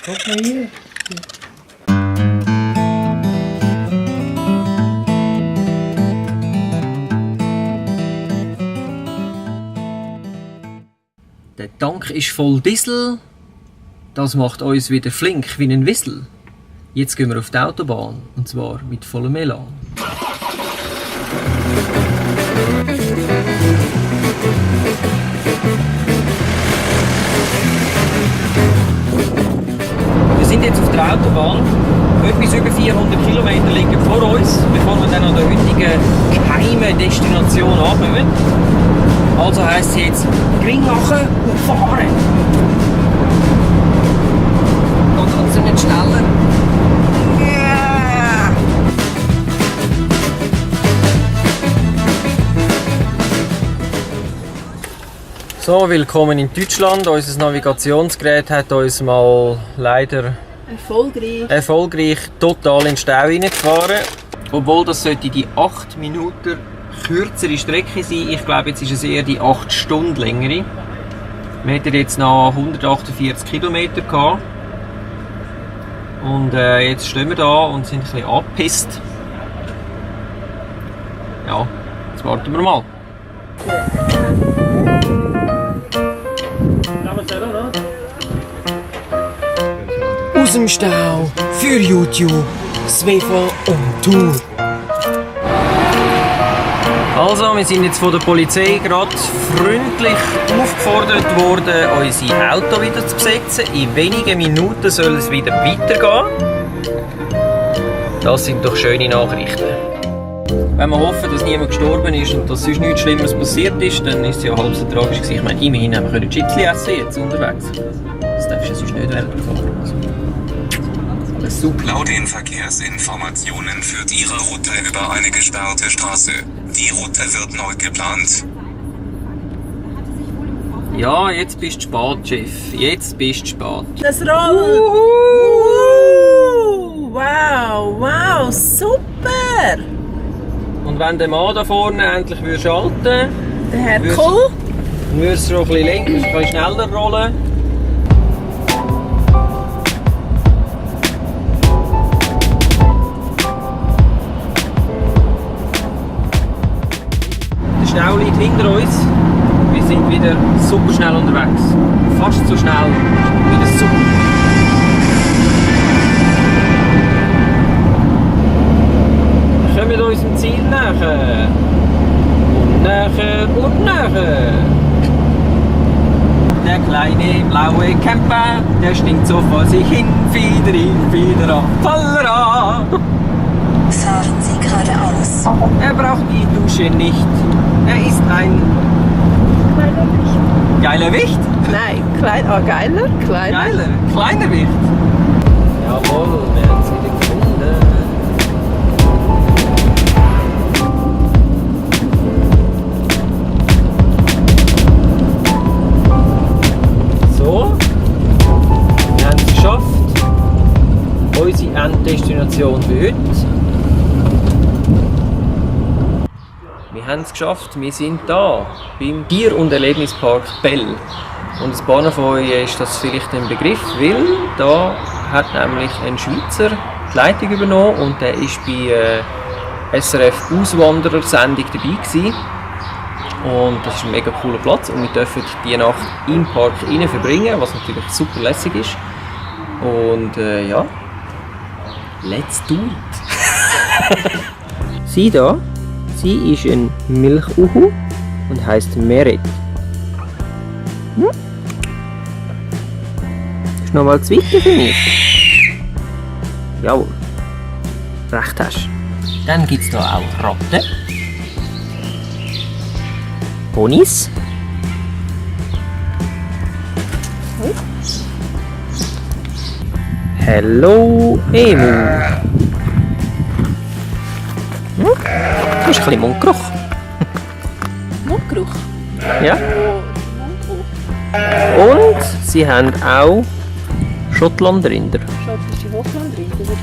Guck mal hier. Der Tank ist voll Diesel. Das macht uns wieder flink wie ein Wissel. Jetzt gehen wir auf die Autobahn. Und zwar mit vollem Elan. Wir sind jetzt auf der Autobahn. Etwas über 400 Kilometer liegen vor uns, bevor wir dann an der heutigen geheimen Destination ankommen. Also heisst es jetzt Gring machen und fahren. Geht es nicht schneller? Yeah. So, willkommen in Deutschland. Unser Navigationsgerät hat uns mal leider erfolgreich total in den Stau reingefahren. Obwohl das sollte die 8 Minuten kürzere Strecke sein. Ich glaube, jetzt ist es eher die 8 Stunden längere. Wir hatten jetzt noch 148 Kilometer gehabt. Und jetzt stehen wir da und sind ein bisschen angepisst. Ja, jetzt warten wir mal. Aus dem Stau für YouTube, Svefa und Tour. Also, wir sind jetzt von der Polizei gerade freundlich aufgefordert worden, unsere Auto wieder zu besetzen. In wenigen Minuten soll es wieder weitergehen. Das sind doch schöne Nachrichten. Wenn wir hoffen, dass niemand gestorben ist und dass sonst nichts Schlimmes passiert ist, dann ist es ja halb so tragisch gewesen. Ich meine, immerhin haben wir Chips essen jetzt unterwegs. Das darfst du sonst nicht während der Fahrt. Alles super. Laut den Verkehrsinformationen führt Ihre Route über eine gesperrte Straße. Die Route wird neu geplant. Ja, jetzt bist du spät, Chef. Jetzt bist du spät. Das rollt! Wow, super! Und wenn der Mann da vorne endlich schalten würde, der Herr Kohl, dann würde es schon ein bisschen länger, ein bisschen schneller rollen. Der Stau liegt hinter uns. Wir sind wieder super schnell unterwegs. Fast so schnell wie der Zug. Wir kommen unserem Ziel näher. Und näher und näher. Der kleine blaue Camper, der stinkt so vor sich hin. Fieder auf Fallera. Fahren Sie geradeaus. Er braucht die Dusche nicht. Er ist ein geiler Wicht. Nein, kleiner, Kleiner Wicht. Jawohl, wir haben es wieder gefunden. So, wir haben es geschafft. Unsere Enddestination für heute. Wir haben es geschafft, wir sind da beim Tier- und Erlebnispark Bell. Und ein paar von euch ist das vielleicht ein Begriff, weil da hat nämlich ein Schweizer die Leitung übernommen und der war bei SRF Auswanderer-Sendung dabei gewesen. Und das ist ein mega cooler Platz und wir dürfen die Nacht im Park rein verbringen, was natürlich super lässig ist. Und ja, let's do it! Sie da? Sie ist ein Milchuhu und heisst Meret. Ist noch mal zu weit für mich? Jawohl. Recht hast. Dann gibt es hier auch Ratten. Ponys. Hello, Emu. Das ist ein bisschen Mundgeruch. Mundgeruch? Ja. Und sie haben auch Schottlandrinder. Schottische Hochlandrinder, wirklich.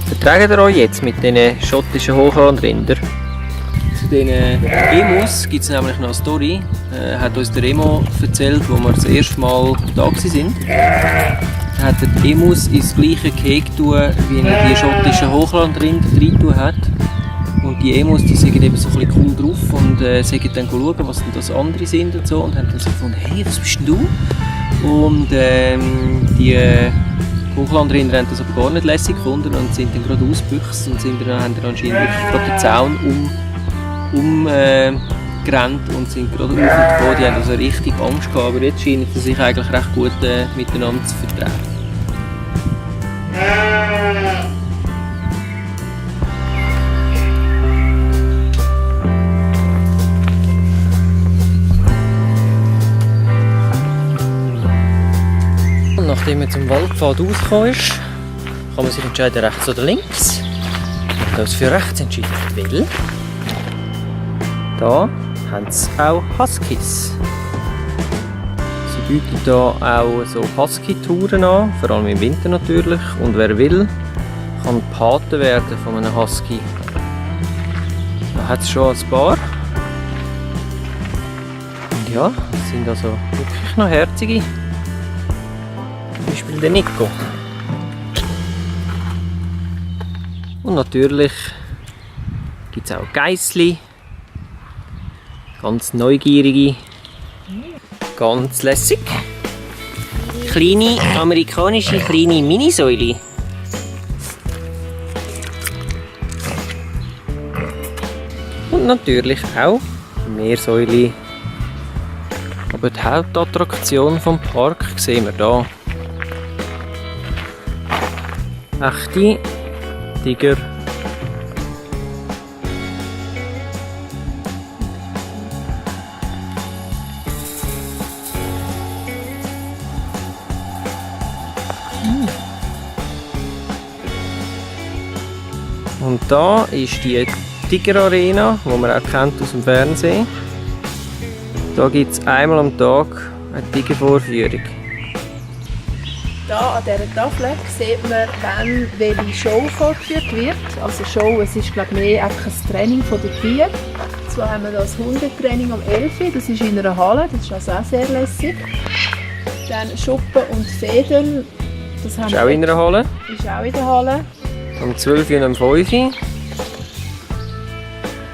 Vertragen ihr euch jetzt mit diesen schottischen Hochlandrindern? Zu diesen Emus gibt es nämlich noch eine Story. hat uns der Remo erzählt, wo wir das erste Mal da waren. Er hat die Emus ins gleiche Gehege getan, wie er die schottischen Hochlandrinder rein hat. Und die Emus, die sind eben so ein bisschen cool drauf und sind dann schauen, was denn das andere sind und so. Und haben dann so gefunden, hey, was bist denn du? Und die Hochlandrinder haben das aber gar nicht lässig gefunden und sind dann gerade ausgebüchst und haben dann anscheinend wirklich gerade den Zaun umgerannt und sind gerade raufgekommen. Die haben also richtig Angst gehabt, aber jetzt scheinen sie sich eigentlich recht gut miteinander zu vertragen. Nachdem man zum Waldpfad rausgekommen ist, kann man sich entscheiden, rechts oder links. Ich habe uns für rechts entschieden, weil da haben sie auch Huskies. Sie bieten hier auch so Husky-Touren an, vor allem im Winter natürlich. Und wer will, kann Pate werden von einem Husky. Da hat es schon ein paar. Und ja, das sind also wirklich noch herzige. Zum Beispiel der Nico. Und natürlich gibt es auch Geissli. Ganz neugierige. Ganz lässig. Kleine amerikanische kleine Minisäule. Und natürlich auch Meersäule. Aber die Hauptattraktion vom Park sehen wir hier. Echte Tiger. Und da ist die Tiger Arena, die man auch kennt aus dem Fernsehen. Da gibt es einmal am Tag eine Tigervorführung. Hier an dieser Tafel sieht man, wann welche Show vorgeführt wird. Also Show, es ist glaube ich mehr einfach ein Training der Tiere. Zwar haben wir das Hundetraining um 11 Uhr, das ist in einer Halle, das ist also auch sehr lässig. Dann Schuppen und Federn, das haben Ist auch in einer Halle. Ist auch in der Halle. Um 12 Uhr und um 5 Uhr.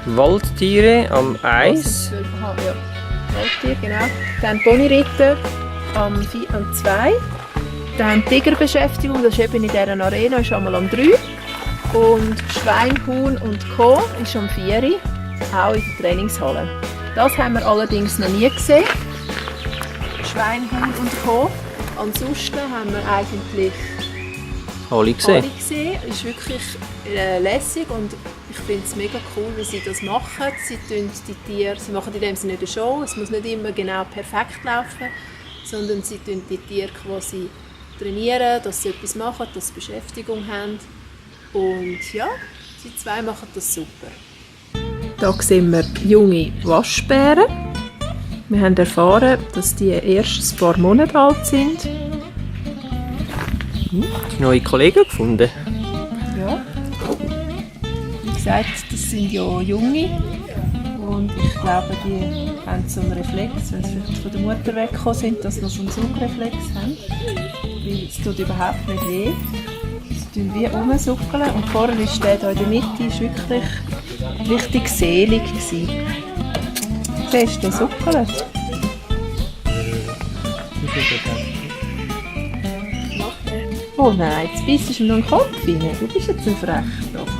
Waldtiere am 1. Ja. Waldtier, genau. Dann Ponyritten am 2. Dann Tigerbeschäftigung, das ist eben in dieser Arena, ist einmal am 3. Und Schwein, Huhn und Co. ist am 4. Auch in der Trainingshalle. Das haben wir allerdings noch nie gesehen. Schwein, Huhn und Co. Ansonsten haben wir eigentlich Alle gesehen. alle gesehen. Ist wirklich lässig und ich finde es mega cool, wie sie das machen. Sie machen in dem Sinne nicht eine Show. Es muss nicht immer genau perfekt laufen, sondern sie trainieren die Tiere quasi trainieren, dass sie etwas machen, dass sie Beschäftigung haben. Und ja, sie zwei machen das super. Hier sehen wir junge Waschbären. Wir haben erfahren, dass die erst ein paar Monate alt sind. Neue Kollegen gefunden. Ja. Wie gesagt, das sind ja junge. Und ich glaube, die haben so einen Reflex, wenn sie vielleicht von der Mutter weggekommen sind, dass sie noch so einen Suchreflex haben. Weil es tut überhaupt nicht weh. Sie tun wie rumsuckeln. Und vorher ist der hier in der Mitte ist wirklich richtig selig gewesen. Siehst du, der suckelt? Oh nein, jetzt bist du ihm noch in den Kopf rein. Du bist jetzt ein frecher Dachs.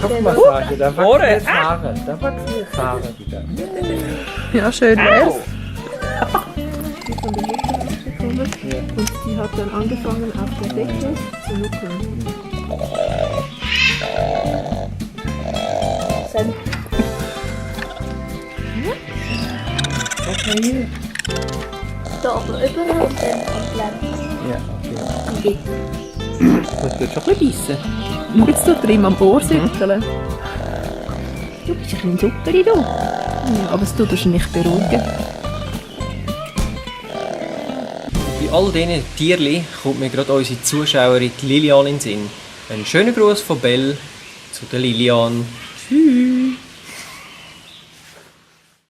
Kopfmassage, da wachsen Ohren. jetzt Haare. Da wachsen jetzt Haare wieder. Ja, schön wär's. Die von der Mutter bekommen. Und die hat dann angefangen, auf der Decke zu nuckeln. Okay. Da aber überall und dann entlang. Ja, okay. Das wird schon ein bisschen beißen. Und jetzt tut er ihm am Ohr sütteln. Du bist ein bisschen Zuckeri, du. Ja, aber es tut wahrscheinlich beruhigen. Die Bei all diesen Tierchen kommt mir gerade unsere Zuschauerin Lilian in den Sinn. Einen schönen Gruß von Bell zu der Lilian. Tschüss.